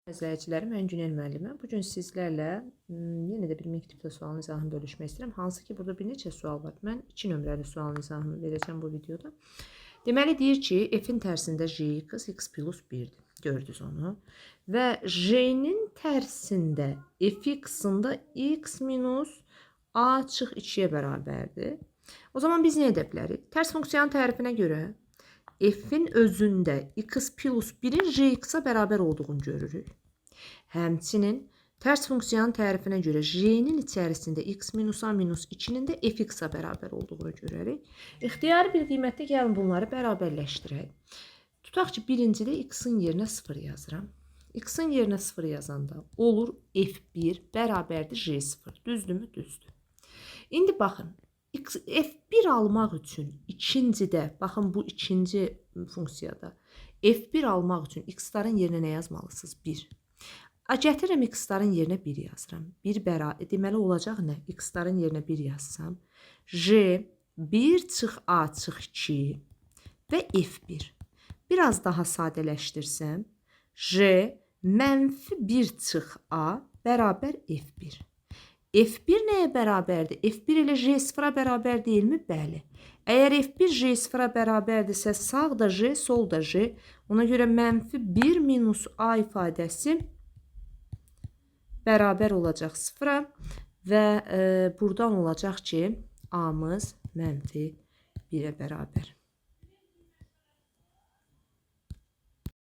İzləyicilərim, mən Günel müəlliməm. Bu gün sizlərlə yenə də bir məktəbdə sualın izahını bölüşmək istəyirəm. Hansı ki, burada bir neçə sual var. Mən 2 nömrəli sualın izahını verəcəm bu videoda. Deməli deyir ki, f-in tərsində gx x plus 1-dir. Gördünüz onu. Və g-nin tərsində fx-in də x minus a çıx 2-yə bərabərdir. O zaman biz nə edə bilərik? Tərs funksiyanın tərifinə görə f-in özündə x plus 1-in gx-a bərabər olduğunu görürük. Həmçinin tərs funksiyanın tərifinə görə g-nin içərisində x minus a minus 2-nin də fx-a bərabər olduğunu görərik. İxtiyari bir qiymətdə gəlin bunları bərabərləşdirək. Tutaq ki, birincidə x-in yerinə 0 yazıram. X-in yerinə 0 yazanda olur f1 bərabərdir g0. Düzdürmü? Düzdür. İndi baxın, f1 almaq üçün ikincidə, baxın bu ikinci funksiyada f1 almaq üçün x-ların yerinə nə yazmalısınız? 1. A gətirirəm x-ların yerinə 1 yazıram. 1 bərabər, deməli olacaq nə? X-ların yerinə 1 yazsam, g 1 çıx a çıx 2 və f1. Biraz daha sadələşdirsəm, g mənfi 1 çıx a bərabər f1. F1 nəyə bərabərdir? F1 elə G0-a bərabər deyilmi? Bəli. Əgər F1 G0-a bərabərdirsə, sağ da G, sol da G. Ona görə mənfi 1 minus A ifadəsi bərabər olacaq 0-a və buradan olacaq ki, A-mız mənfi 1-ə bərabər.